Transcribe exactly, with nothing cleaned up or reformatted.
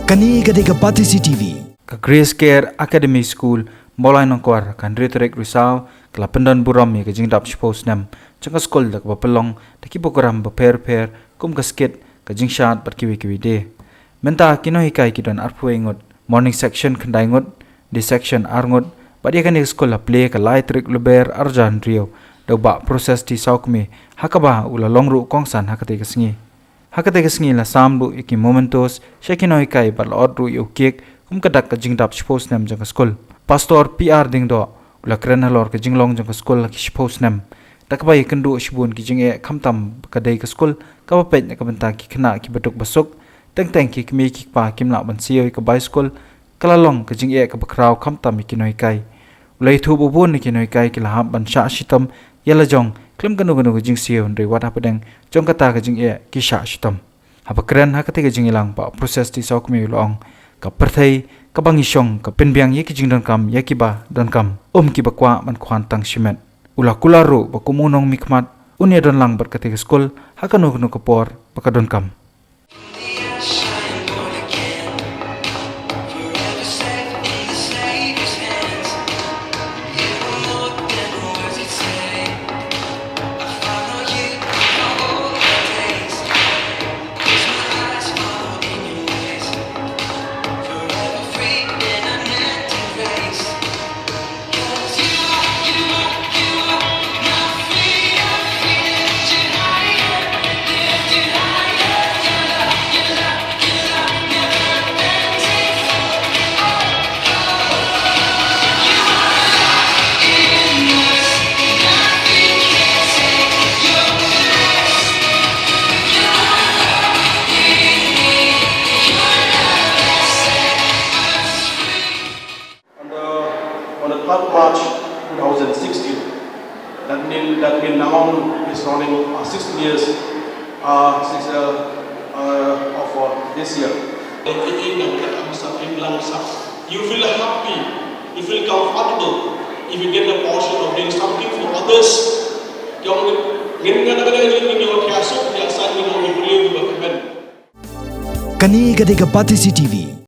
Kane ka dei ka Batesi T V. Ka Grace Care Academy School, Mawlai Nongkwar, ka hynriew tarik Risaw, ka la pyndon burom ïa ka jingdap shiphew snem jong ka skul da kaba pynlong da ki program bapher bapher kum ka skit, ka jingshad bad kiwei kiwei de. Mynta ki nonghikai ki don arphew wei ngut, morning section khyndai ngut, day section ar ngut, bad ïa kane ka skul la plie ka lai tarik Lber arhajar hynriew da u Bah Proses T Sawkmie, ha kaba u la long ruh kongsan ha katei ka sngi. Ha katei ka sngi la sam ruh ïa ki mementos sha ki nonghikai bad la ot ruh ïa u cake kum ka dak ka jingdap shiphew snem jong ka skul. Pastor P R Diengdoh u la kren halor ka jinglong jong ka skul ha ki shiphew snem, da kaba ïakynduh shibun ki jingeh khamtam ba ka dei ka skul kaba peit na ka bynta ki khynnah kiba duk ba suk, teng teng ki kmie ki kpa kim lah ban siew ïa ka bai skul, ka la long ka jingeh kaba khraw khamtam ïa ki nonghikai. U la ïathuh ba bun na ki nonghikai ki la hap ban shah shitom ïa la jong khlem kano kano ka jingsiew, hynrei wat hapdeng jong kata ka jingeh ki shah shitom. Haba kren ha katei ka jingïalang, Bah Proses T Sawkmie u la ong, ka pyrthei kaba ngi shong ka pynbiang ïa ki jingdonkam ïa kiba donkam, um kiba kwah ban khwan tang shimet. U la kular ruh ba kum u nongmihkhmat un ïadon lang bad katei ka skul ha kano kano ka por ba ka donkam. On the, on the third March two thousand sixteen, that mean, that mean now it's running, uh, sixteen years, uh, since, uh, uh, of, uh, this year. You feel happy, you feel comfortable if you get the portion of doing something for others. Kane ka dei ka Batesi T V.